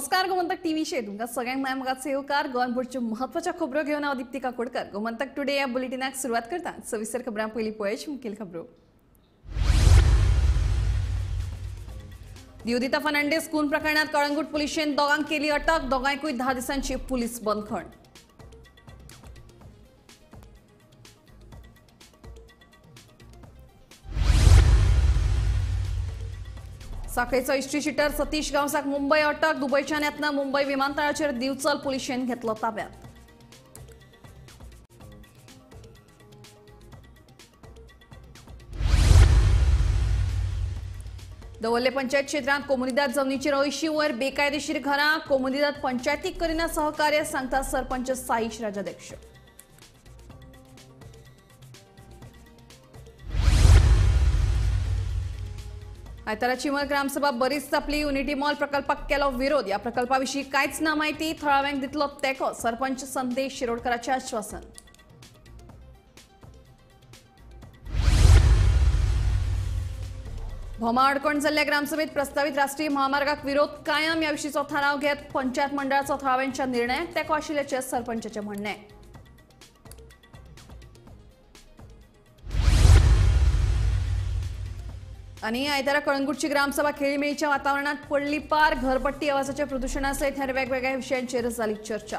नमस्कार गोमंतक टीव्हीचेर तुमकां सगळ्यांक माय मोगाचो येवकार। गोंयभरच्यो म्हत्वाच्यो खबरो घेवन हांव दीप्ती काकोडकर। गोमंतक टुडे ह्या बुलेटिनाक सुरवात करता। सविस्तर खबरां पयलीं पळोवया मुखेल खबरो। दियोदिता फर्नांडीस खून प्रकरणात कळंगूट पुलिशेन दोगांक केली अटक, दोगांयकूय 10 दिसांची पुलीस बंदखण। साखळेचो हिस्ट्री शिटर सतीश गांवसाक मुंबय अटक, दुबयच्यान येतना मुंबय विमानतळाचेर दिवचल पुलिशेन घेतलो ताब्यात। दवर्ले पंचायत क्षेत्रांत कोमुनिदाद जमनीचेर 80 वयर बेकायदेशीर घरां, कोमुनिदाद पंचायतीक करिना सहकार्य, सांगता सरपंच साईश राजाध्यक्ष। आयतारा चिमल ग्रामसभा बरीच तापली, युनिटी मॉल प्रकल्पाक केलो विरोध, ह्या प्रकल्पाविशीं कांयच ना म्हायती, थळाव्यांक दितलो तेंको, सरपंच संदेश शिरोडकराचें आश्वासन। भोमा अडकण जाल्ल्या ग्रामसभेत प्रस्तावित राष्ट्रीय महामार्गाक विरोध कायम, ह्या विशींचो थाराव घेत पंचायत मंडळाचो थळाव्यांच्या निर्णयाक तेंको आशिल्ल्याचें सरपंचाचें म्हणणें। आनी आयतारा कळंगूटची ग्रामसभा खेळीमेळीच्या वातावरणात पडली पार, घरपट्टी आवाजाच्या प्रदूषणासयत हेर वेगवेगळ्या विशयांचेर जाली चर्चा।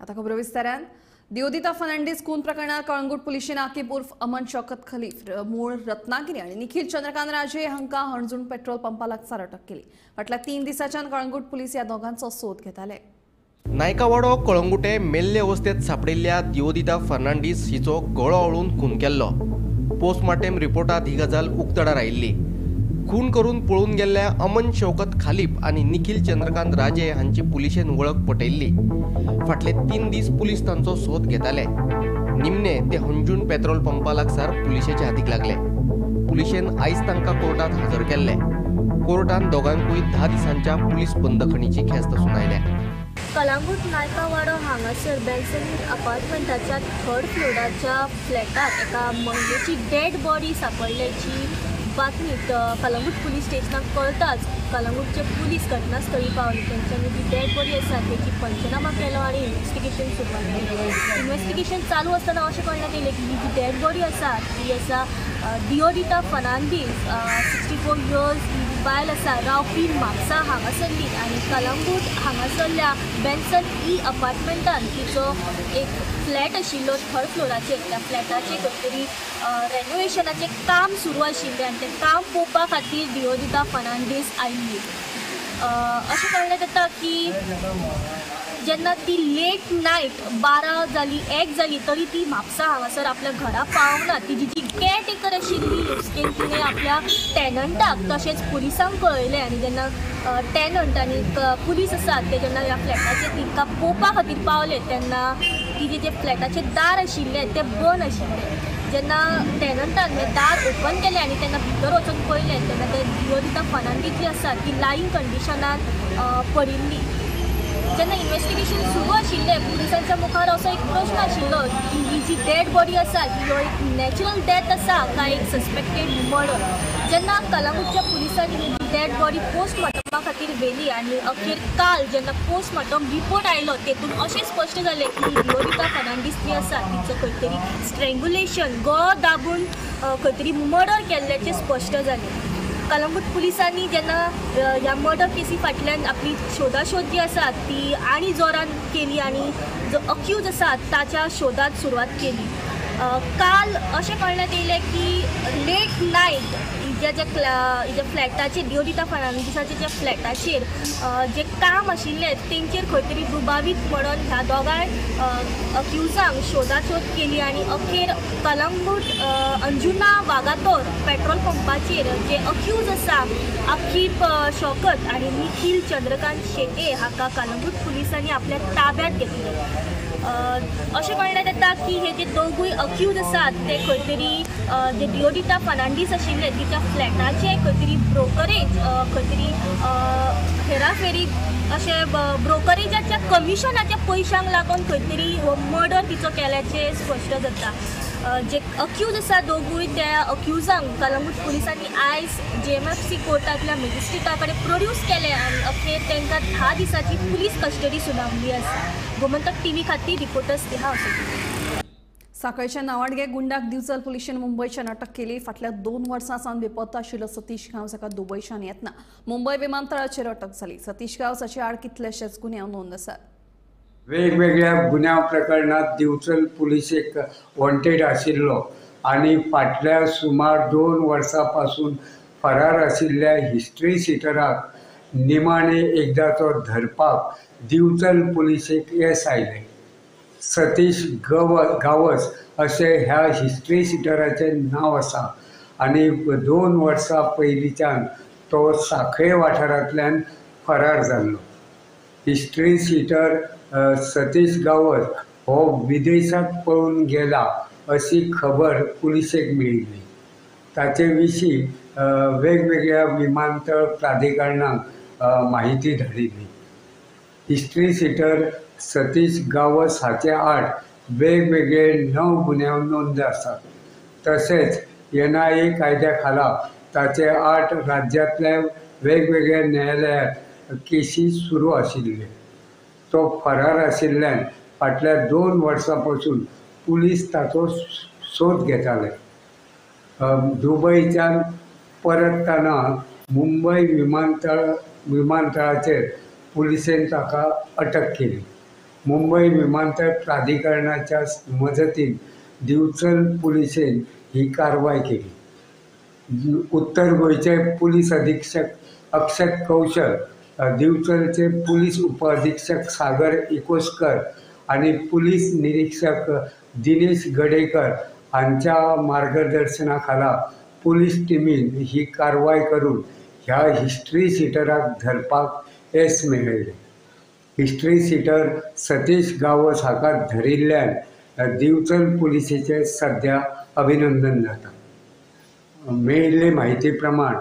आता खबरो विस्तारान। दियोदिता फर्नांडीस खून प्रकरणात कळंगूट पुलिशेन आकिब उर्फ अमन शौकत खलीफ मूळ रत्नागिरी आनी निखिल चंद्रकांत राजे हांकां हणजूण पेट्रोल पंपा लागसार अटक केली। फाटल्या 3 दिसांच्यान कळंगूट पुलीस ह्या दोगांचो सोद घेताले। नायकावाडो कळंगुटे मेल्ले अवस्थेत सापडिल्ल्या दियोदिता फर्नांडीस हिचो गळो आवळून खून केल्लो। पोस्टमार्टेम रिपोर्टात ही गजाल उक्तडार आयिल्ली। खून करून पळून गेल्ल्या अमन शौकत खालीप आनी निखिल चंद्रकांत राजे हांची पुलिशेन वळख पटयल्ली। फाटले 3 दीस पुलीस तांचो सोद घेताले। निमणे ते हणजूण पेट्रोल पंपा लागसार पुलिशेच्या हातीक लागले। पुलिशेन आयज तांकां कोर्टात हजर केल्ले। कोर्टान दोगांकूय 10 दिसांच्या पुलीस बंदखणीची ख्यास्त सुनायल्या। कळंगूट नायकावाडो हांगासर बेन्सन अपार्टमेंटाच्या 3rd फ्लोराच्या फ्लॅटार एका महिलेची डेड बॉडी सापडल्याची बातमी कळंगूट पुलीस स्टेशनाक कळटाच कळंगूटचे पुलीस घटनास्थळी पावले। तेंच्यांनी जी डेड बॉडी आसा तेची पंचनामा केलो आनी इन्वेस्टिगेशन सुरवात केली। इन्वेस्टिगेशन चालू आसतना अशें कळण्यात येयलें की ही जी डेड बॉडी आसा ती आसा दियोदिता फर्नांडीस 64 इयर्स ही बायल आसा, रावपी म्हापसा हांगासरली आनी कळंगूट हांगासरल्या बेन्सन ई अपार्टमेंटान तिचो एक फ्लॅट आशिल्लो 3rd फ्लोराचेर। त्या फ्लॅटाचेर खंय तरी रेनोवेशनाचें काम सुरू आशिल्लें आनी तें काम पळोवपा खातीर दियोदिता फर्नांडीस आयिल्ली। अशें कळण्यात येता की जेन्ना ती लेट नायट 12 जाली 1 जाली तरी ती म्हापसा हांगासर आपल्या घरा पावना। तिजी जी केअरटेकर आशिल्ली हिचकेन तिणें आपल्या टॅनंटाक तशेंच पुलिसांक कळयलें आनी जेन्ना टॅनंट आनी पुलीस आसात ते जेन्ना ह्या फ्लॅटाचेर तिका पळोवपा खातीर पावले तेन्ना तिजे जे फ्लॅटाचें दार आशिल्लें तें बंद आशिल्लें। जेन्ना टॅनंटान हें दार ओपन केलें आनी तेन्ना भितर वचून पळयलें तेन्ना ते दियोदिता फर्नांडीस जी आसा ती लायींग कंडिशनान पडिल्ली। जेन्ना इन्वेस्टिगेशन सुरू आशिल्लें पुलिसांच्या मुखार असो एक प्रश्न आशिल्लो की ही जी डेड बॉडी आसा ही एक नॅचरल डेथ आसा काय एक सस्पेक्टेड मर्डर। जेन्ना कळंगूटच्या पुलिसांनी ही डेड बॉडी पोस्टमार्टमा खातीर व्हेली आनी अखेर काल जेन्ना पोस्टमार्टम रिपोर्ट आयलो तेतून अशें स्पश्ट जालें की दियोदिता फर्नांडीस जी आसा तिचो खंय तरी स्ट्रेंगुलेशन, गळो दाबून खंय तरी मर्डर केल्ल्याचें स्पश्ट जालें। कळंगूट पुलिसांनी जेन्ना ह्या मर्डर केसी फाटल्यान आपली शोधाशोध जी आसा ती आनी जोरान केली आनी जो अक्यूज आसा ताच्या शोधात सुरवात केली। काल अशें कळण्यात येयलें की लेट नायट हिज्या ज्या फ्लॅटाचेर दियोदिता फर्नांडीसाच्या ज्या फ्लॅटाचेर जे काम आशिल्लें तेंचेर खंय तरी दुबावीत म्हणून ह्या दोगांय अक्युजांक शोधाशोध केली आनी अखेर कळंगूट अंजुना वागातोर पेट्रोल पंपाचेर जे अक्यूज आसा आकिब शौकत आनी निखिल चंद्रकांत शेटे हाका कळंगूट पुलिसांनी आपल्या ताब्यात घेतले। अशें कळण्यात येता की हे जे दोगूय अक्यूज आसात ते खंय तरी जे दियोदिता फर्नांडीस आशिल्ले तिच्या फ्लॅटाचे खंय तरी ब्रोकरेज खंय तरी हेराफेरी अशें ब्रोकरेजाच्या कमिशनाच्या पयशांक लागून खंय तरी हो मर्डर तिचो केल्याचें स्पश्ट जाता। जे अक्यूज आसा दोगूय त्या अक्युजांक कलंगूट पुलिसांनी आयज JMFC कोर्टांतल्या मॅजिस्ट्रेटा कडेन प्रोड्यूस केले आनी अखेर तांकां 10 दिसांची पुलीस कस्टडी सुनावली आसा. गोमंतक टीव्ही खातीर रिपोर्टर स्नेहा असोती. साखळीच्या नावाडगे गुंडाक दिवचल पुलिशेन मुंबयच्यान अटक केली. फाटल्या 2 वर्सां सावन बेपत्ता आशिल्लो सतीश गांवस हाका दुबयच्यान येतना मुंबय विमानतळाचेर अटक जाली. सतीश गांवस हाचे आड कितलेशेच गुन्यांव नोंद आसात. वेगवेगळ्या गुन्यांव प्रकरणात दिवचल पुलिसेक वॉन्टेड आशिल्लो आनी फाटल्या सुमार 2 वर्सां पासून फरार आशिल्ल्या हिस्ट्री शिटराक निमाणे एकदांचो धरपाक दिवचल पुलिसेक येस आयलें. सतीश गावस अशें ह्या हिस्ट्री शिटराचें नांव आसा आनी 2 वर्सां पयलींच्यान तो साखळे वाठारांतल्यान फरार जाल्लो. हिस्ट्री शिटर सतीश गावस हो विदेशात पळून गेला अशी खबर पुलिसेक मेळिल्ली. ताचे विशीं वेगवेगळ्या विमानतळ प्राधिकरणांक माहिती धाडिल्ली. हिस्ट्री शिटर सतीश गावस हाचे आड वेगवेगळे 9 गुन्यांव नोंद आसात. तशेंच NIA कायद्या खाला ताचे आड राज्यांतल्या वेगवेगळ्या न्यायालयात केशी सुरू आशिल्ले. तो फरार आशिल्ल्यान फाटल्या 2 वर्सां पासून पुलीस ताचो सोद घेताले. दुबयच्यान परततना मुंबय विमानतळाचेर पुलिसेन ताका अटक केली. मुंबय विमानतळ प्राधिकरणाच्या मजतीन दिवचल पुलिसेन ही कारवाय केली. उत्तर गोंयचे पुलीस अधीक्षक अक्षत कौशल, दिवचलचे पुलीस उपअधीक्षक सागर एकोस्कर आनी पुलीस निरीक्षक दिनेश गडेकर हांच्या मार्गदर्शना खाला पुलीस टिमीन ही कारवाय करून ह्या हिस्ट्री शिटराक धरपाक येस मेळयलें. हिस्ट्री शिटर सतीश गावस हाका धरिल्ल्यान दिवचल पुलिसेचें सध्या अभिनंदन जाता. मेळिल्ले म्हायती प्रमाण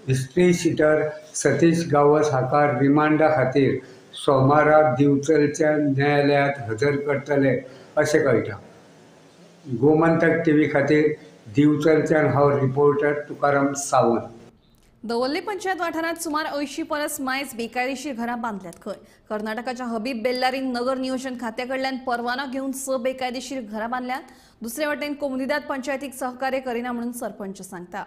हिस्ट्री शिटर सतीश गावस हाका रिमांडा खातीर सोमारा दिवचलच्या न्यायालयांत हजर करतले अशें कळटा. गोमंतक टीव्ही खातीर दिवचलच्यान हांव रिपोर्टर तुकाराम सावंत. दवर्ले पंचायत वाठारांत सुमार 80 परस मायज बेकायदेशीर घरां बांदल्यात खंय. कर्नाटकाच्या हबीब बेल्लारीन नगर नियोजन खात्या कडल्यान परवानो घेवन 6 बेकायदेशीर घरां बांदल्यात. दुसरे वटेन कोमुनिदाद पंचायतीक सहकार्य करिना म्हणून सरपंच सांगता.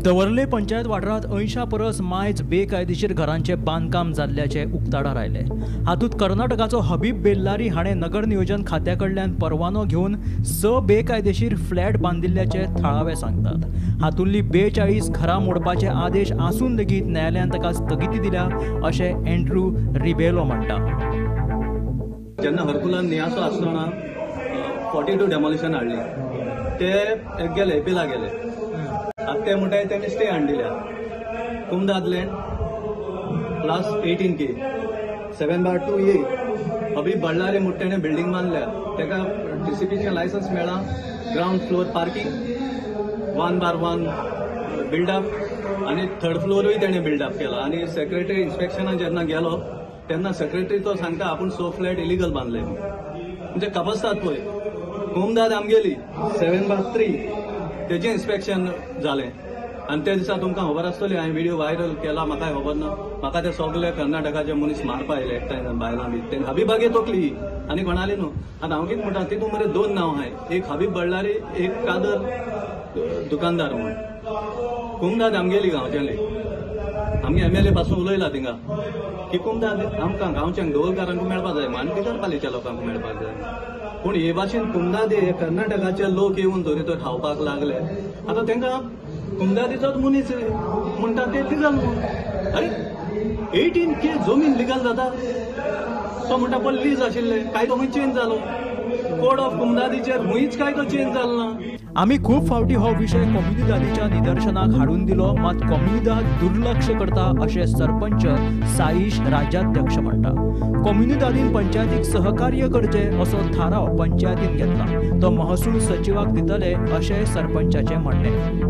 दवर्ले पंचायत वाठारांत 80 परस मायज बेकायदेशीर घरांचे बांदकाम जाल्ल्याचे उक्ताडार आयले. हातूंत कर्नाटकाचो हबीब बेल्लारी हाणें नगर नियोजन खात्या कडल्यान परवानो घेवन 6 बेकायदेशीर फ्लॅट बांदिल्ल्याचे थळावे सांगतात. हातूंतली 42 घरां मोडपाचे आदेश आसून लेगीत न्यायालयान ताका स्थगिती दिल्या अशें एंड्रू रिबेलो म्हणटा. जेन्ना हरकुलान नियासो आसतना 42 डेमोलिशन हाडली, ते गेले बिला गेले. आतां ते म्हणटाय तेणी स्टे हाडून दिल्या. कुमदाद land class 18K 7/2A Habib Ballari म्हणटा तेणें बिल्डींग बांदल्या. ताका DCPचें लायसन्स मेळ्ळां. Ground floor parking 1/1 build-up आनी थर्ड फ्लोरूय तेणें बिल्डअप केला. आनी सेक्रेटरी इन्स्पेक्शनाक जेन्ना गेलो तेन्ना सेक्रेटरी तो सांगता आपूण 6 फ्लॅट इलिगल बांदले. म्हणजे कपस्तात पळय कुमदाद आमगेली 7/3 तेजें इन्स्पेक्शन जालें आनी त्या दिसा तुमकां खबर आसतली हांवें व्हिडियो व्हायरल केला. म्हाकाय खबर ना, म्हाका ते सगळे कर्नाटकाचे मनीस मारपा आयले एकठांय बायलां बी. तेणें हबीबागे तोकली आनी कोणाली न्हू. आतां हांव कितें म्हणटा तितून मरे 2 नांव आहाय, एक हबीब बल्लारी, एक कादर दुकानदार म्हूण. कुमदाद आमगेली गांवचेली, आमगे MLA पासून उलयला थिंगा की कुमदाद आमकां गांवच्यांक दवलकारांक मेळपाक जाय आनी बिगरपालीच्या लोकांक मेळपाक जाय. पूण हे भाशेन कुमदादी हे कर्नाटकाचे लोक येवन धरी तर खावपाक लागले. आतां तांकां कुमदादीचोच मनीस म्हणटा ते लिगल म्हूण. अरे 18K जमीन लिगल जाता? तो म्हणटा पळय लीज आशिल्ले, कायदो खंय चेंज जालो? कोड ऑफ कुमदादीचेर खंयच कायदो चेंज जालो ना. आमी खूब फावटी हो विशय कोमुनिदादीच्या निदर्शनाक हाडून दिलो, मात कोमुनिदाद दुर्लक्ष करता अशें सरपंच साईश राज्याध्यक्ष म्हणटा. कोमुनिदादीन पंचायतीक सहकार्य करचें असो थाराव पंचायतीन घेतला, तो महसूल सचिवाक दितले अशें सरपंचाचें म्हणणें.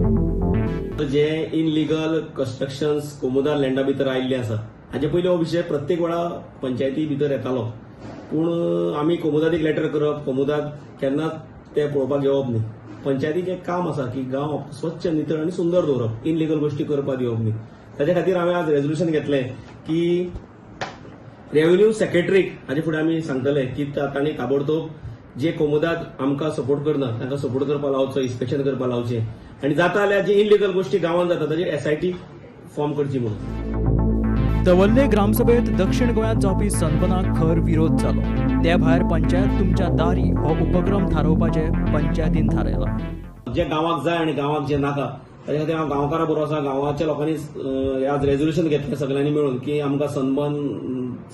जे इनलिगल कन्स्ट्रक्शन्स कोमुदार लँडा भितर आयिल्ले आसा हाचे पयलीं हो विशय प्रत्येक वेळा पंचायती भितर येतालो, पूण आमी कोमुदादीक लेटर करप, कोमुदाद केन्नाच ते पळोवपाक येवप न्ही. पंचायतीचें काम आसा की गांव स्वच्छ, नितळ आनी सुंदर दवरप, इनलिगल गोश्टी करपाक दिवप न्ही. ताच्या खातीर हांवें आज रेजोल्युशन घेतलें की रेव्हेन्यू सेक्रेटरीक हाजे फुडें आमी सांगतले की तांणी ताबडतोब जे कोमुदाद आमकां सपोर्ट करना तांकां सपोर्ट करपाक लावचो, इन्स्पेक्शन करपाक लावचें आनी जाता जाल्यार जी इनलिगल गोश्टी गांवांत जाता ताजेर एसआयटी फॉर्म करची म्हणून. दवर्ले ग्रामसभेत दक्षिण गोंयांत जावपी सनबनाक खर विरोध जालो. ते भायर पंचायत तुमच्या दारी हो उपक्रम थारोवपाचें पंचायतीन थारायला. जे गांवाक जाय आनी गांवाक जे नाका ताच्या खातीर हांव गांवकारा बरोबर आसा. गांवाच्या लोकांनी आज रेजोल्युशन घेतलें सगळ्यांनी मेळून की आमकां सनबन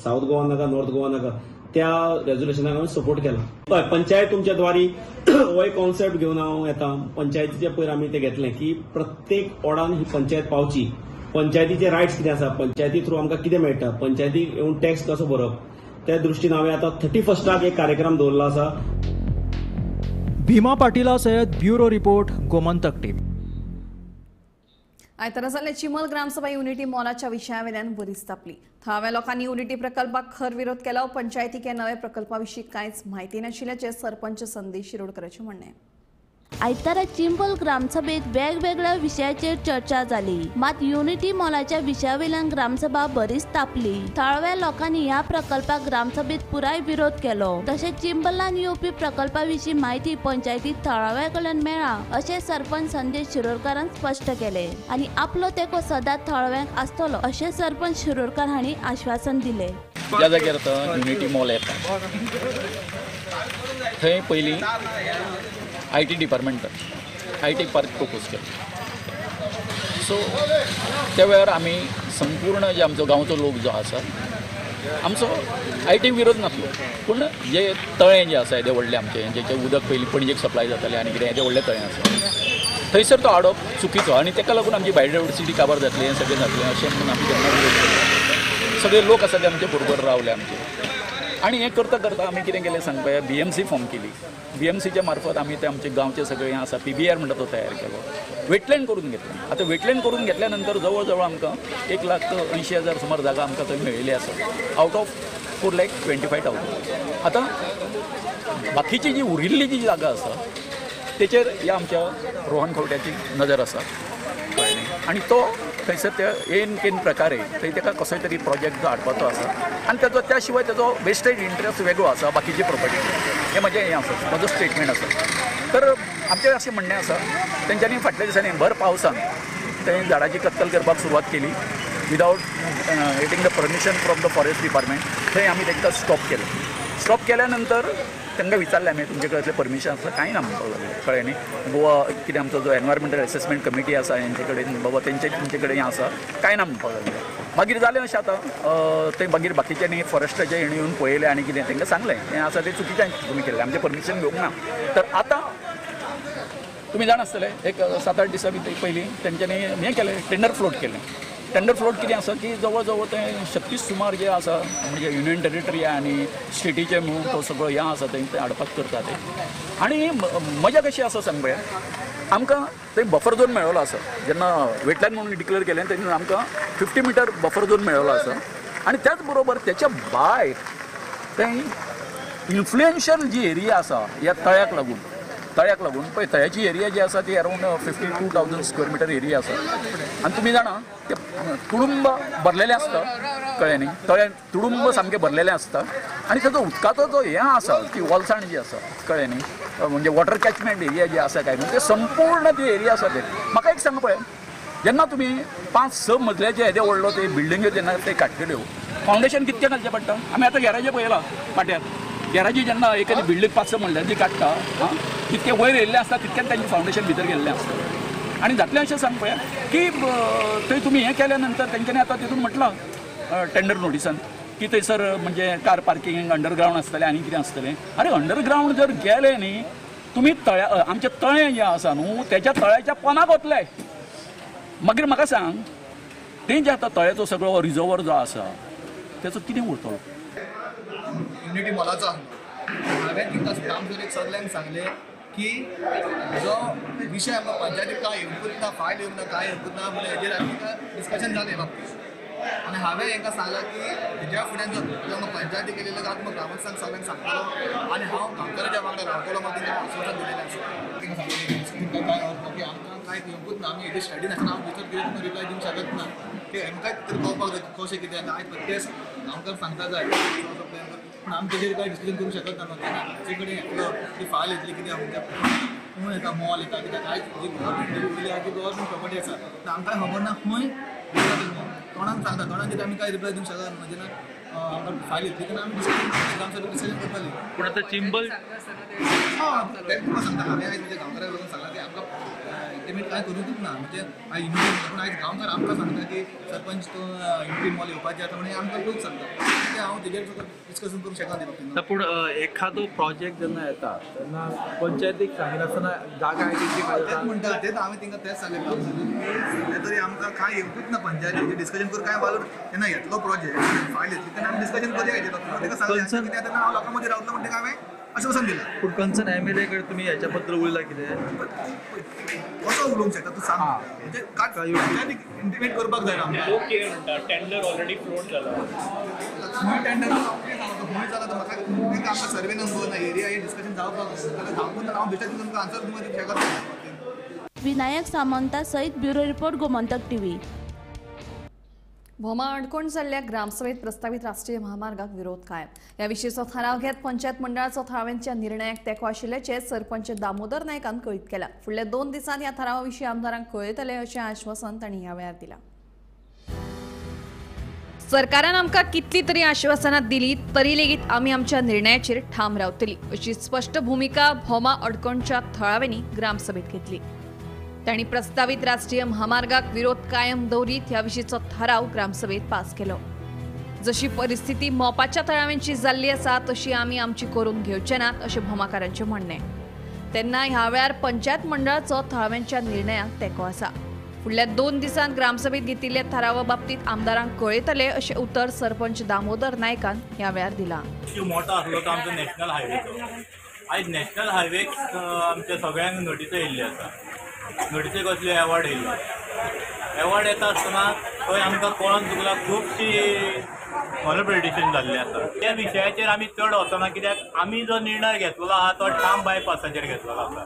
सावथ गोवा नाका, नॉर्थ गोवा नाका. त्या रेजोल्युशनाक हांवें सपोर्ट केला. हय, पंचायत तुमच्या द्वारी हो एक कॉन्सेप्ट घेवन हांव येता. पंचायतीचे पयर आमी ते घेतलें की प्रत्येक वॉर्डान ही पंचायत पावची, पंचायतीचे रायट्स कितें आसा, पंचायती थ्रू आमकां कितें मेळटा, पंचायतीक येवन टॅक्स कसो भरप, त्या दृश्टीन हांवें आतां 31 एक कार्यक्रम दवरलो आसा. भीमा पाटीला सयत ब्युरो रिपोर्ट, गोमंतक टीव्ही. आयतारा जाल्ले चिमल ग्रामसभा युनिटी मॉलाच्या विशयावेल्यान बरीच तापली. थळाव्या लोकांनी युनिटी प्रकल्पाक खर विरोध केलो. पंचायतीक ह्या नव्या प्रकल्पा विशीं कांयच म्हायती नाशिल्ल्याचें सरपंच संदेश शिरोडकराचें म्हणणें. आयतारा चिंबल ग्रामसभेत वेगवेगळ्या विशयाचेर चर्चा जाली. मात युनिटी मॉलाच्या विशयावेल्यान ग्रामसभा बरीच तापली. थळाव्या लोकांनी ह्या प्रकल्पाक ग्रामसभेत पुराय विरोध केलो. तशेंच चिंबलान येवपी प्रकल्पा विशीं म्हायती पंचायतीत थळाव्या कडल्यान मेळ्ळा अशें सरपंच संदेश शिरोडकारान स्पश्ट केलें आनी आपलो तेंको सदांच थळाव्यांक आसतलो अशें सरपंच शिरोडकार हांणी आश्वासन दिलें. ज्या जाग्यार आतां युनिटी मॉल येता थंय पयलीं IT डिपार्टमेंटान IT park propose केलो. सो त्या वेळार आमी संपूर्ण जे आमचो गांवचो लोक जो आसा आमचो IT विरोध नासलो, पूण जे तळें जें आसा येदें व्हडलें आमचें, जेचें उदक पयलीं पणजेक सप्लाय जातालें आनी कितें येदें व्हडलें तळें आसा थंयसर तो हाडप चुकीचो आनी ताका लागून आमची बायोडायवर्सिटी काबार जातली, हें सगळें जातलें अशें म्हणून आमी तेन्ना विरोध केलो. सगळे लोक आसा ते आमचे बरोबर रावले आमचे. आनी हें करता करता आमी कितें केलें सांगपा, बीएमसी फॉर्म केली. बीएमसीच्या मार्फत आमी ते आमचे गांवचे सगळे हें आसा पीबीआर म्हणटा तो तयार केलो, वेटलँड करून घेतलें. आतां वेटलँड करून घेतल्या नंतर जवळ जवळ आमकां 1,80,000 सुमार जागा आमकां थंय मेळिल्ली आसा आवट ऑफ 4,25,000. आतां बाकीची जी उरिल्ली जी जागा आसा तेचेर ह्या आमच्या रोहन खंवट्याची नदर आसा आनी तो थंयसर त्या एन केन प्रकारे थंय ताका कसोय तरी प्रोजेक्ट जो हाडपाचो आसा आनी ताजो त्या शिवाय ताजो वेस्टेज इंट्रस्ट वेगळो आसा बाकीची प्रोपर्टी. हें म्हजें हें आसा, म्हजो स्टेटमेंट आसा. तर आमचें अशें म्हणणें आसा तेंच्यांनी फाटल्या दिसांनी भर पावसान थंय झाडाची कत्तल करपाक सुरवात केली without getting the permission from the forest department. थंय आमी तांकां स्टॉप केलें. स्टॉप केल्या नंतर तांकां विचारलें आमी तुमचे कडेन परमिशन आसा कांय ना म्हणपाक लागलें, कळ्ळें न्ही. गोवा कितें आमचो जो एनवायरमेंटल एसेसमेंट कमिटी आसा हेंचे कडेन बाबा तेंचे तुमचे कडेन हें आसा कांय ना म्हणपाक लागलें. मागीर जालें अशें आतां थंय मागीर बाकीच्यांनी फॉरेस्टाचें हेणी येवन पळयलें आनी कितें तांकां सांगलें हें आसा तें चुकीचें तुमी केल्लें, आमचें परमिशन घेवंक ना. तर आतां तुमी जाण आसतले एक 7-8 दिसां भितर पयलीं तेंच्यांनी हें केलें, टेंडर फ्लोट केलें. टेंडर फ्लोट कितें आसा की जवळ जवळ तें 36 सुमार जे आसा म्हणजे युनियन टेरिटरी आनी स्टेटीचे म्हणून तो सगळो हें आसा थंय ते हाडपाक करता ते. आनी मजा कशी आसा सांग पळया, आमकां थंय बफर झोन मेळ्ळो आसा. जेन्ना वेटलँड म्हणून डिक्लेअर केलें तेन्ना आमकां 50 मिटर बफर झोन मेळ्ळो आसा आनी त्याच बरोबर त्याच्या भायर थंय इन्फ्लुएन्शियल जी एरिया आसा ह्या तळ्याक लागून पळय तळ्याची एरिया जी आसा ती अरावंड 52,000 स्क्वेअर मिटर एरिया आसा आनी तुमी जाणा ते तुडुंब भरलेलें आसता, कळ्ळें न्ही, तळ्यान तुडुंब सामकें भरलेलें आसता आनी ताजो उदकाचो जो हें आसा ती ओलसाण जी आसा, कळ्ळें न्ही, म्हणजे वॉटर कॅचमेंट एरिया जी आसा काय न्हू ते संपूर्ण ती एरिया आसा ते. म्हाका एक सांग पळय, जेन्ना तुमी 5-6 मजल्याचे येदे व्हडलो ते बिल्डिंग्यो जेन्ना ते काडटल्यो फावंडेशन कितकें घालचें पडटा. आमी आतां गॅराजे पळयला पाट्यार, गॅराजी जेन्ना एखादी बिल्डींग 5-6 मजल्याची काडटा आं तितकें वयर येयल्लें आसता तितकें तांचें फावंडेशन भितर गेल्लें आसता. आनी जातलें अशें सांग पळया की थंय तुमी हें केल्या नंतर तेंच्यांनी आतां तितून म्हटलां टेंडर नोटिसान की थंयसर म्हणजे कार पार्किंग अंडरग्रावंड आसतलें आनी कितें आसतलें. अरे अंडरग्रावंड जर गेलें न्ही तुमी तळ्या आमचें तळें जें आसा न्हू तेच्या तळ्याच्या पोनाक वतले. मागीर म्हाका सांग तें जें आतां तळ्याचो सगळो रिजर्वर जो आसा तेचो कितें उरतलो. युनिटी मॉलाचो आसलो हांवें तिका ग्रामसभेक सगल्यांक सांगलें की जो विशय आमकां पंचायतीक काय येवंकूच ना, फायल येवंक ना, काय येवंकूच ना म्हणून हेजेर आमी डिस्कशन जालें बाबतीत. आनी हांवें हेंकां सांगलां की हेज्या फुड्यान जर पंचायती केलेलें जाल्यार तुमकां ग्रामस्थांक सगळ्यांक सांगतलो आनी हांव गांवकाराच्या वांगडा रावतलो म्हाका तेंकां आश्वासन दिलेलें आसा. तेंकां सांगलें तुमकां कांय अर्थ की आमकां कांय येवंकूच ना, आमी हेजेर स्टडी नासतना हांव भितर कितें तुमकां रिप्लाय दिवंक शकत ना. ते हेंकांय तरी कळपाक जाय कशें कितें आयज ते गांवकार सांगता जाय पूण आमी तेजेर कांय डिसिजन करूंक शकत ना. तेन्ना आमचे कडेन येतलो ती फायल येतली कितें आमच्या कोण येता मॉल येता कित्याक आयज जी गव्हर्मेंट उरली आहा ती गव्हर्मेंट प्रॉपर्टी आसा आमकां खबर ना खंय तोंडान सांगता तोंडान कितें आमी कांय रिप्लाय दिवंक शकना. जेन्ना आमकां फायल येतली तेन्ना आमी डिसिजन ग्रामसभेक डिसिजन करतले. पूण आतां चिंबल हय तें तुमकां सांगता हांवें आयज म्हज्या गांवकाराक लागून सांगलां की आमकां इंटिमेट कांय करूंकूच ना. म्हणजे आयज युनिटी पूण आयज गांवकार आमकां सांगता की सरपंच तूं युनिटी मॉल येवपाचें आसा म्हणून आमकां लोक सांगता तें हांव तेजेर डिस्कशन करूंक शकना. पूण एखादो प्रोजेक्ट जेन्ना येता तेन्ना पंचायतीक सांगिनासतना जागा तेच म्हणटा तेच हांवें तांकां तेच सांगलें सगळें तरी आमकां कांय येवकूच ना पंचायतीचें डिस्कशन करून कांय वालोर तेन्ना येतलो प्रोजेक्ट फायल येतली तेन्ना आमी डिस्कशन करूया हेजेर. ताका सांगलें कितें तेन्ना हांव लोकां मदीं रावतलो म्हणटा हांवें आश्वासन दिलां. पूण कन्सर्न एम एल ए कडेन तुमी हेच्या बद्दल उलयला कितें कसो उलोवंक शकता तूं सांग. म्हणजे पंचायतीक इंटिमेट करपाक जाय आमकां. लोक कितें म्हणटा टेंडर ऑलरेडी फ्लोट जाला, खंय टेंडर खंय जाला तर म्हाका आमकां सर्वे नंबर ना एरिया हे डिस्कशन जावपाक जाल्यार जावंकूच ना. हांव बेश्टें तुमकां आन्सर तुमकां दिवंक शकना. विनायक सामंता सहित bureau report, Gomantak TV. Bhoma अणकोण जाल्ल्या ग्रामसभेत प्रस्तावित राष्ट्रीय महामार्गाक विरोध कायम. ह्या विशींचो थाराव घेत पंचायत मंडळाचो थळाव्यांच्या निर्णयाक तेंको आशिल्ल्याचें सरपंच दामोदर नायकान कळीत केलां. फुडल्या 2 दिसांत ह्या थारावा विशीं आमदारांक कळयतले अशें आश्वासन तांणी ह्या वेळार दिलां. सरकारान आमकां कितली तरी आश्वासनां दिली तरी लेगीत आमी आमच्या निर्णयाचेर ठाम रावतली अशी स्पश्ट भुमिका भोमा अडकोणच्या थळाव्यांनी ग्रामसभेत घेतली. तांणी प्रस्तावित राष्ट्रीय महामार्गाक विरोध कायम दवरीत ह्या विशींचो थाराव ग्रामसभेत पास केलो. जशी परिस्थिती मोपाच्या थळाव्यांची जाल्ली आसा तशी आमी आमची करून घेवचे नात अशें भोमाकारांचें म्हणणें. तेन्ना ह्या वेळार पंचायत मंडळाचो थळाव्यांच्या निर्णयाक तेंको आसा. फुडल्या 2 दिसांत ग्रामसभेत घेतिल्ल्या थारावा बाबतींत आमदारांक कळयतले अशें उतर सरपंच दामोदर नायकान ह्या वेळार दिलां. मोठो आसलो तो आमचो नॅशनल हायवेचो. आयज नॅशनल हायवेक आमच्या सगळ्यांक नोटीसो येयल्ल्यो आसा. नोटीसे कसले एवॉर्ड येयल्ले. एवॉर्ड येता आसतना थंय आमकां कळोन चुकला खुबशी मॉलप्रेडिशन जाल्लें आसा. त्या विशयाचेर आमी चड वचना कित्याक आमी जो निर्णय घेतलेलो आहा तो ठाम बायपासाचेर घेतलेलो आसा.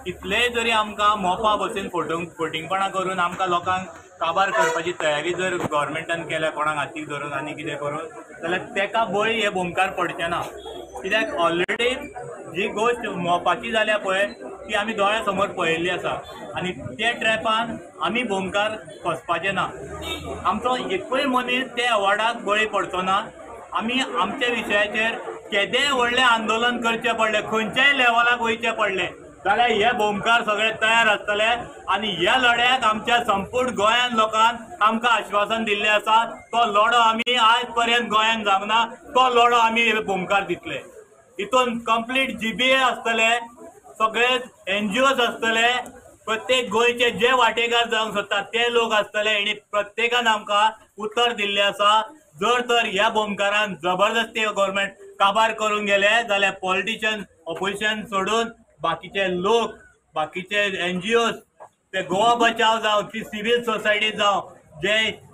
कितलेय जरी आमकां मोपा बसीन फोटिंगपणां करून आमकां लोकांक काबार करपाची तयारी जर गव्हर्मेंटान केल्या कोणाक हातीक धरून आनी कितें करून जाल्यार तेका बळी हे भोमकार पडचें ना. कित्याक ऑलरेडी जी गोश्ट मोपाची जाल्या पळय ती आमी दोळ्या समोर पळयल्ली आसा आनी त्या ट्रॅपान आमी भोमकार फसपाचें ना. आमचो एकूय मनीस त्या अवॉर्डाक बळी पडचो ना. आमी आमच्या विशयाचेर केदेंय व्हडलें आंदोलन करचें पडलें, खंयच्याय लेवलाक वयचें पडलें जाल्यार हे भोमकार सगळे तयार आसतले आनी ह्या लढ्याक आमच्या संपूर्ण गोंयान लोकांक आमकां आश्वासन दिल्लें आसा. तो लढो आमी आयज पर्यंत गोंयान जावंक ना, तो लढो आमी भोमकार दितले. हितून कंप्लीट GBA आसतले, सगळे NGOs आसतले, प्रत्येक गोंयचे जे वांटेकार जावंक सोदतात ते लोक आसतले. आनी प्रत्येकान आमकां उतर दिल्लें आसा जर तर ह्या भोमकारान जबरदस्ती गव्हर्मेंट काबार करून गेले जाल्यार पॉलिटिशियन ऑपोजिशन सोडून बाकीचे लोक, बाकीचे NGOs, ते गोवा बचाव जावं, ती सिवील सोसायटी जावं, जे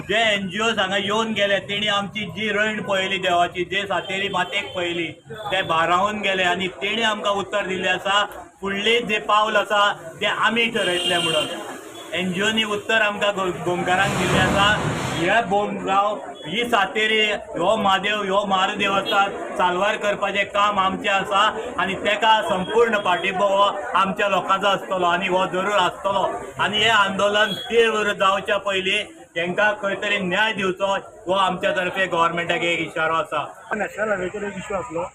जे NGOs हांगा येवन गेले तेणी आमची जी रैण पळयली देवाची, जे सातेरी मातेक पळयली ते भारावन गेले आनी तेणी आमकां उतर दिल्लें आसा फुडले जे पावल आसा ते आमी ठरयतले म्हणून. NGOनी उत्तर आमकां गोमकारांक दिल्लें आसा. हे बोमगांव, ही सातेरी, हो म्हादेव, हो म्हारदेव आसा साल्वार करपाचें काम आमचें आसा आनी तेका संपूर्ण पाठिंबो हो आमच्या लोकांचो आसतलो आनी हो जरूर आसतलो. आनी हें आंदोलन तीव्र जावच्या पयलीं तांकां खंय तरी न्याय दिवचो हो आमच्या तर्फे गव्हर्मेंटाक एक इशारो आसा. नॅशनल हायवेचेर एक इशू आसलो.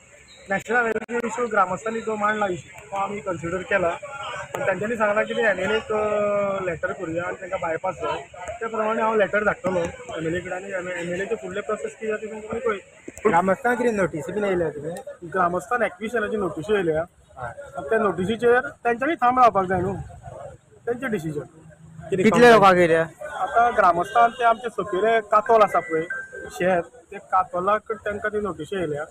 नॅशनल हायवेचेर इशू ग्रामस्थांनी जो मांडला इशू तो आमी कन्सिडर केला. तांच्यांनी सांगलां की MLA क लेटर करुया आनी तांकां बायपास जाय. त्या प्रमाणे हांव लेटर धाडटलो MLA कडेन आनी MLA चे फुडले प्रोसेस कितें आसा ते तुमकां मागीर कळयत. ग्रामस्थांक कितें नोटीसी बीन येयल्या तुवें? ग्रामस्थान एक्विशनाची नोटिशी येयल्या. त्या नोटिशीचेर तांच्यांनी थांब रावपाक जाय न्हू, तेंचें डिसिजन. कितले लोकांक येयल्या? आतां ग्रामस्थान ते आमचे सकयले कातोल आसा पळय शेत, ते कातोलाक तांकां ती नोटिशी येयल्या.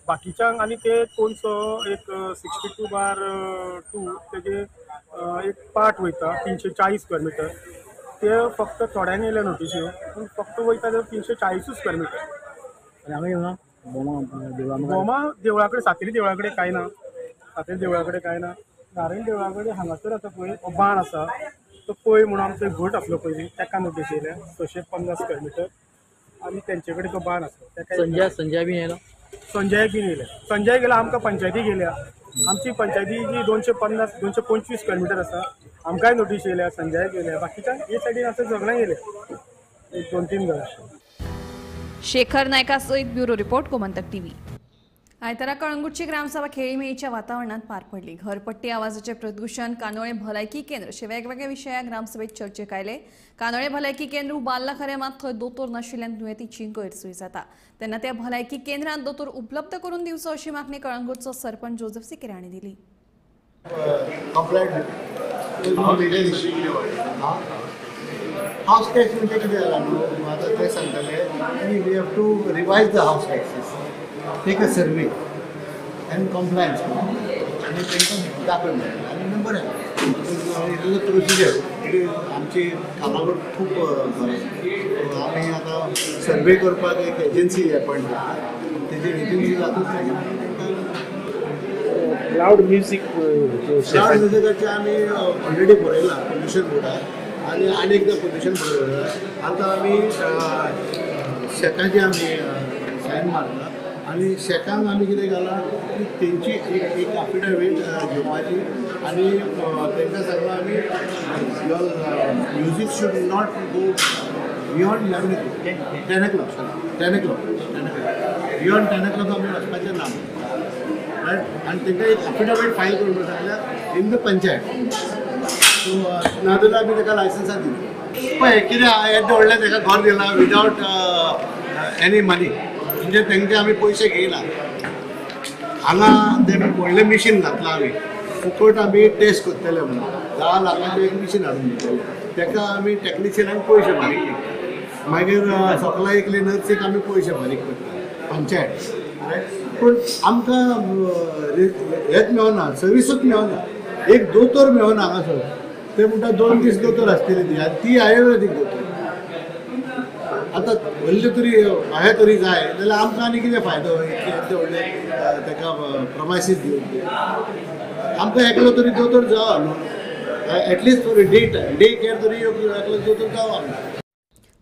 बाकीच्यांक आनी ते कोणसो एक 62/2 तेजे एक पार्ट वयता 340 स्क्वेअर मिटर, ते फक्त थोड्यांनी येयल्या नोटिश्यो, पूण फक्त वयता ते 340 स्क्वेअर मिटर. आनी हांगा येवना भोमा देवळा कडेन, सातेरी देवळा कडेन कांय ना, सातेरी देवळा कडेन कांय ना. नारायण देवळा कडेन हांगासर आसा पळय हो बाण आसा तो पळय म्हणून आमचो एक घट आसलो पयलीं, ताका नोटीस येयल्या 650 स्क्वेअर मिटर आनी तेंचे कडेन तो बाण आसलो ताका. संजय बी येयलो, संजय बीन येयले, संजय गेला आमकां पंचायती गेल्या, आमची पंचायती जी 250 225 स्क्वेअर मिटर आसा, आमकांय नोटीस येयल्या, संजय गेल्या, बाकीच्या हे सायडीन आसा सगळ्यांक येयल्या एक 2-3 घरां. शेखर नायका सयत ब्युरो रिपोर्ट, गोमंतक टीव्ही. आयतारा कळंगूटची ग्रामसभा खेळीमेळीच्या वातावरणात पार पडली. घरपट्टी, आवाजाचे प्रदूषण, कानोळे भलायकी केंद्र अशे वेगवेगळे विशया ग्रामसभेत चर्चेक आयले. कानोळे भलायकी केंद्र उबारला खरें, मात थंय दोतोर नाशिल्ल्यान दुयेंतीची गैरसोय जाता. तेन्ना त्या भलायकी केंद्रांत दोतोर उपलब्ध करून दिवचो अशी मागणी कळंगूटचो सरपंच जोजफ सिकेरा हांणी दिली. हावस टॅक्स म्हणजे कितें जालां न्हू, आतां ते सांगताले की we have to revise the house taxes, take a survey and compliance आनी तांकां दाखय मेळटा आनी बरें it is a procedure. It is आमची कामावर खूब बरें. आमी आतां सर्वे करपाक एक एजन्सी अपॉयंट करता, तेजी एजन्सी जातूच मागीर तांकां लावड म्युजीक लावड म्युजिकाचें आमी ऑलरेडी बरयलां पोल्युशन बोर्डार आनी आनी एकदां पोल्युशन बरयलां. आतां आमी शेकाचे आमी सायन मारला आनी शेकांक आमी कितें घालां की तेंची एक एफिडेवीट घेवपाची आनी तांकां सांगलां आमी your music should not go beyond 11 o'clock, 10 o'clock, sorry, 10 o'clock, 10 o'clock, beyond 10 o'clock आमी वचपाचें ना, रायट. आनी तांकां एक एफिडेवीट फायल करून सांगल्यार इन the panchayat, सो नाजाल्यार आमी ताका लायसन्सां दिली. पळय कितें येद्दें व्हडलें ताका घर दिलां विदावट एनी मनी, म्हणजे तांचे आमी पयशे घेयना. हांगा तें व्हडलें मिशीन घातलां आमी, फुकट आमी टेस्ट करतले म्हणून 10 लाखाचें एक मिशीन हाडून दितले, ताका आमी टॅक्निशियनाक पयशे फारीक करता, मागीर सकला एकले नर्सीक आमी पयशे फारीक करता पंचायत, रायट. पूण आमकां हेंच मेळना, सर्विसूच मेळना, एक दोतोर मेळना हांगासर. ते म्हणटा 2 दीस दोतोर आसतली ती, आनी ती आयुर्वेदीक दोतोर. आतां व्हडले तरी हें तरी जाय जाल्यार आमकां आनी कितें फायदो इतले व्हडले ताका प्रमायसीस दिवन ते आमकां एकलो तरी दोतोर जावो न्हू, at least for day day care तरी एकलो दोतोर जावो आमकां.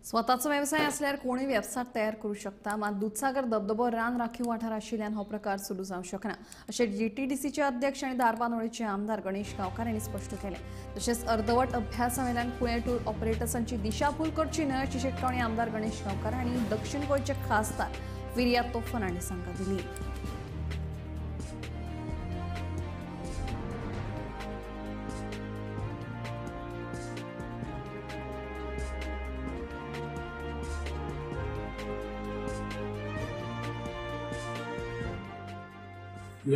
स्वताचो वेवसाय असल्यार कोणूय वेबसायट तयार करू शकता, मात दुधसागर धबधबो रान राखीव वाठार आशिल्ल्यान हो प्रकार सुरू जावंक शकना अशें जीटीडीसीचे अध्यक्ष आनी धारबांदोडेचे आमदार गणेश गांवकार हांणी स्पश्ट केलें. तशेंच अर्दवट अभ्यासा वयल्यान कुळें टूर ऑपरेटर्सांची दिशाभूल करची न्हय अशी शिटकावणी आमदार गणेश गांवकार हांणी दक्षिण गोंयचे खासदार विरियातो फर्नांडीस हांकां दिली.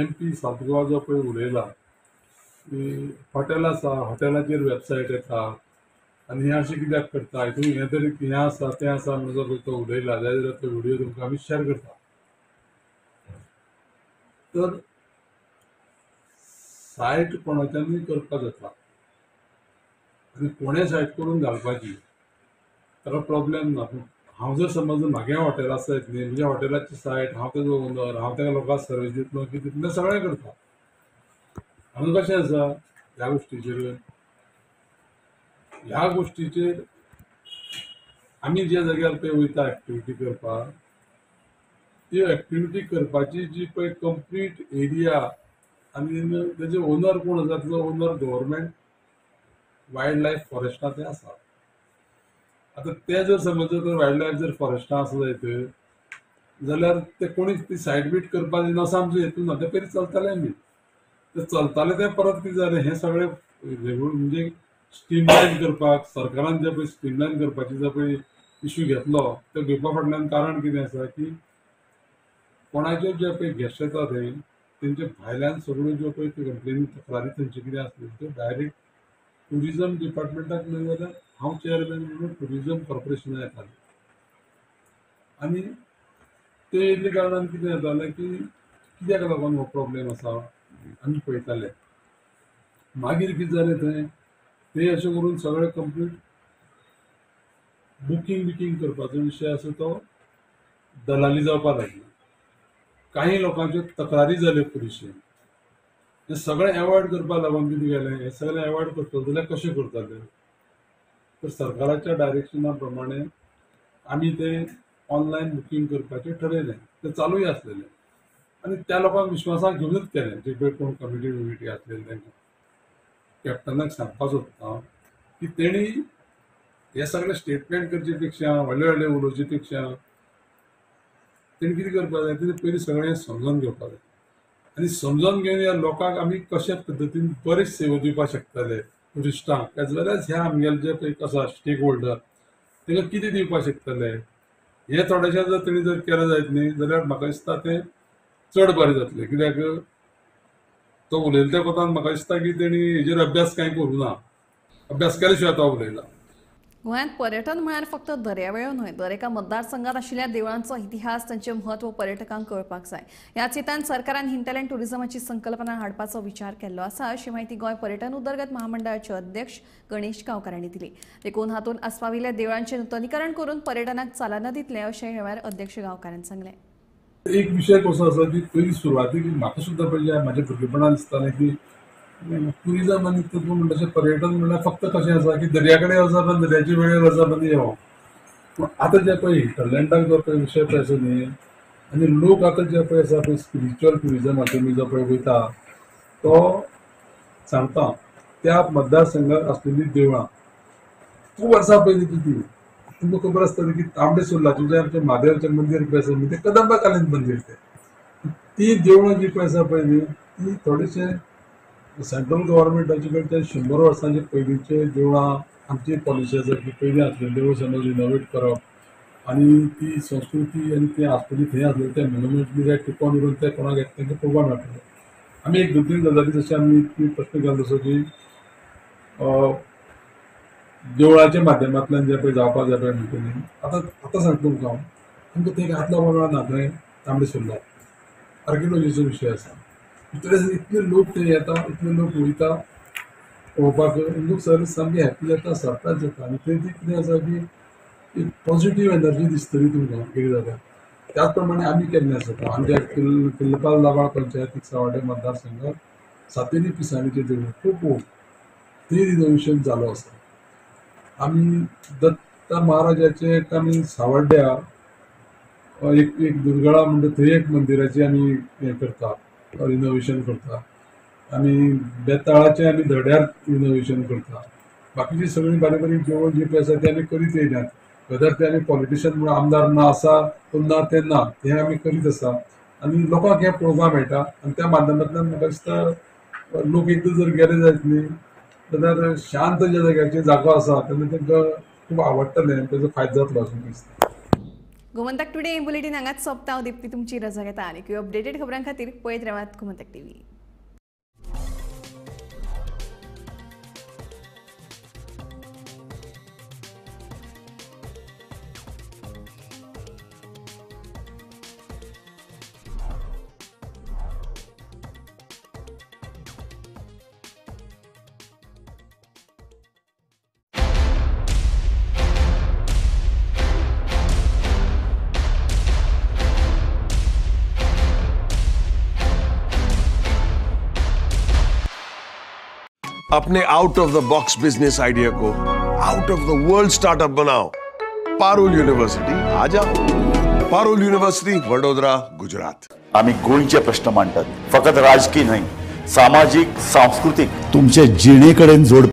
एम पी साउथ गोवा जो पळय उलयला की हॉटेल आसा, हॉटेलाचेर वेबसायट येता आनी हें अशें कित्याक करता, हितून हें तरी हें आसा तें आसा म्हणून जो पळय तो उलयला जाल्यार तो व्हिडियो तुमकां आमी शेअर करता. तर सायट कोणाच्यानूय करपाक जाता आनी कोणें सायट करून घालपाची ताका प्रॉब्लेम ना. हांव जर समज म्हागे हॉटेल आसा न्ही, म्हज्या हॉटेलाची सायट, हांव तेजो ओनर, हांव ताका लोकांक सर्वीस दितलो की तितलें सगळें करता. हांगा कशें आसा ह्या गोश्टीचेर, ह्या गोश्टीचेर आमी ज्या जाग्यार पळय वयता एक्टिविटी करपाक, ती एक्टिविटी करपाची जी पळय कंप्लीट एरिया आनी तेजे ओनर कोण आसा, तेजो ओनर गव्हर्मेंट वायल्ड लायफ फॉरेस्टां तें आसा. आतां तें जर समज जर वायल्ड लायफ जर फॉरेस्टां आसा जायत जाल्यार ते कोणीच ती सायड बीट करपाक दिना असो आमचो हेतू ना. ते पयलीं चलताले आमी, ते चलताले ते परत कितें जालें हें सगळें म्हणजे स्ट्रीमलायन करपाक सरकारान जे पळय स्ट्रीमलायन करपाची जो पळय इशू घेतलो तो घेवपा फाटल्यान कारण कितें आसा की कोणाच्यो जे पळय गेस्ट येता थंय तेंचे भायल्यान सगळ्यो ज्यो पळय त्यो कंप्लेनी तक्रारी थंयच्यो कितें आसल्यो त्यो डायरेक्ट ट्युरिजम डिपार्टमेंटाक न्हय जाल्यार हांव चेअरमॅन म्हणून ट्युरिजम कॉर्पोरेशनाक येतालें आनी ते येयल्ले कारणान कितें जातालें की कित्याक लागून हो प्रॉब्लेम आसा आमी पळयताले. मागीर कितें जालें थंय ते अशें करून सगळें कंप्लीट बुकींग बिकींग करपाचो विशय आसा तो दलाली जावपाक लागली. काही लोकांच्यो तक्रारी जाल्यो पुलिशेन. हें सगळें एवॉयड करपाक लागून कितें केलें, हें सगळें एवॉयड करतले जाल्यार कशें करतले तर सरकाराच्या डायरेक्शना प्रमाणे आमी तें ऑनलायन बुकींग करपाचें ठरयलें. तें चालूय आसलेलें आनी त्या लोकांक विश्वासाक घेवनूच केलें. जे पळय कोण कमिटी विमिटी आसलेली तांकां कॅप्टनाक सांगपाक सोदता की तेणी हे सगळे स्टेटमेंट करचे पेक्षा, व्हडले व्हडले उलोवचे पेक्षा तेणी कितें करपाक जाय, तेणी पयलीं सगळें समजून घेवपाक जाय आनी समजून घेवन ह्या लोकांक आमी कशा पद्दतीन बरे सेवा दिवपाक शकतले ट्युरिस्टांक एज वेल एज ह्या आमगेले जे पळय आसा स्टेक होल्डर तांकां कितें दिवपाक शकतले, हें थोडेशें जर तेणी जर केलें जायत न्ही जाल्यार म्हाका दिसता तें चड बरें जातलें. कित्याक तो उलयता त्या कोतान म्हाका दिसता की तेणी हेजेर अभ्यास कांय करूं ना, अभ्यास केल्या शिवाय तो उलयला. गोंयांत पर्यटन म्हळ्यार फक्त दर्यावेळो न्हय, दर एका मतदारसंघात आशिल्ल्या देवळांचो इतिहास, तांचें म्हत्व पर्यटकांक कळपाक जाय. ह्याच हेतान सरकारान हिंटरलँड टुरिझमाची संकल्पना हाडपाचो विचार केल्लो आसा, अशी म्हायती गोंय पर्यटन उदरगत महामंडळाचे अध्यक्ष गणेश गांवकार हांणी दिली. देखून हातूंत आस्पाविल्ल्या देवळांचें नुतनीकरण करून पर्यटनाक चालना दितले अशें ह्या वेळार अध्यक्ष गांवकारान सांगलें. एक विशय कसो आसा की पयलीं सुरवातीक म्हाका सुद्दां पयलीं म्हाज्या भुरगेपणान दिसतालें की टुरिजम आनी तत्व म्हणटा तशें पर्यटन म्हणल्यार फक्त कशें आसा की दर्या कडेन वचप आनी दर्याच्या वेळेर वचप आनी येवप. पूण आतां जे पळय हिंटरलँडाक जो पळय विशय पळय आसा न्ही, आनी लोक आतां जे पळय आसा पळय स्पिरिच्युअल टुरिजमाचो मी जो पळय वयता तो सांगता त्या मतदारसंघात आसलेली देवळां खूब वर्सां पयलीं ती तुमकां खबर आसतली की तांबडे सुर्लाचें जें आमचें म्हादेवाचें मंदीर पळय आसा तें कदंबा कालीन मंदीर तें, ती देवळां जी पळय आसा पळय न्ही ती थोडेशें सेंट्रल गव्हर्मेंटाचे कडच्यान 100 वर्सांचे पयलींचे देवळां आमची पॉलिसी आसा की पयलीं आसलेली देवळां समज रिनोवेट करप आनी ती संस्कृती आनी तें आसतली थंय आसलेले ते मोन्युमेंट बी ते टिकोवन उरून ते कोणाक येता तांकां पळोवपाक मेळटलें. आमी एक 2-3 गजाली जशें आमी प्रश्न केलो तसो की देवळाच्या माध्यमांतल्यान जें पळय जावपाक जाय पळय म्हणटा न्ही, आतां आतां सांगता तुमकां हांव, तुमकां थंय हात लावपाक मेळना थंय तांबडे सुर्ला आर्किओलॉजीचो विशय आसा. भितर इतले लोक थंय येता, इतले लोक वयता पळोवपाक, लोक सगळे सामके हॅपी जाता, सरप्रायज जाता आनी थंय ती कितें आसा की एक पॉझिटीव एनर्जी दिसतली तुमकां कितें जाता. त्याच प्रमाणे आमी केल्लें आसा आमच्या किल्लपाल दाबाळ पंचायतीक सावड्डें मतदारसंघात सातेरी पिसाणीचें देवूळ खूब ओल्ड थंय रिनोवेशन जालो आसा. आमी दत्ता महाराजाचे एक आमी सावड्ड्या एक एक दुर्गळा म्हणटा थंय एक मंदिराची आमी हें करता, रिनोवेशन करता. आमी बेताळाचें आमी धड्यार रिनोवेशन करता. बाकीची सगळीं बारीक बारीक देवळां जी पळय आसा ती आमी करीत येयल्यात. वेदर ते आमी पॉलिटिशन म्हणून आमदार ना आसा पूण ना तें ना, हें आमी करीत आसा आनी लोकांक हें पळोवपाक मेळटा आनी त्या माध्यमांतल्यान म्हाका दिसता लोक एकदां जर गेले जायत न्ही जाल्यार शांत ज्या जाग्याचेर जागो आसा तेन्ना तांकां खूब आवडटलें आनी ताजो फायदो जातलो अशें दिसता. गोमंतक टुडे बुलेटीन हांगाच सोंपता. हांव दीप्ती तुमची रजा घेता आनी अपडेटेड खबरां खातीर पळयत रावात गोमंतक टीव्ही. अपने out of the box business idea को out of the world startup बनाओ. पारुल युनिव्हर्सिटी आ जाओ. पारुल युनिव्हर्सिटी, वडोदरा, गुजरात. आमी गोंयचे प्रश्न मांडटात, फकत राजकीय न्हय, सामाजीक, सांस्कृतीक, तुमचे जिणे कडेन जोड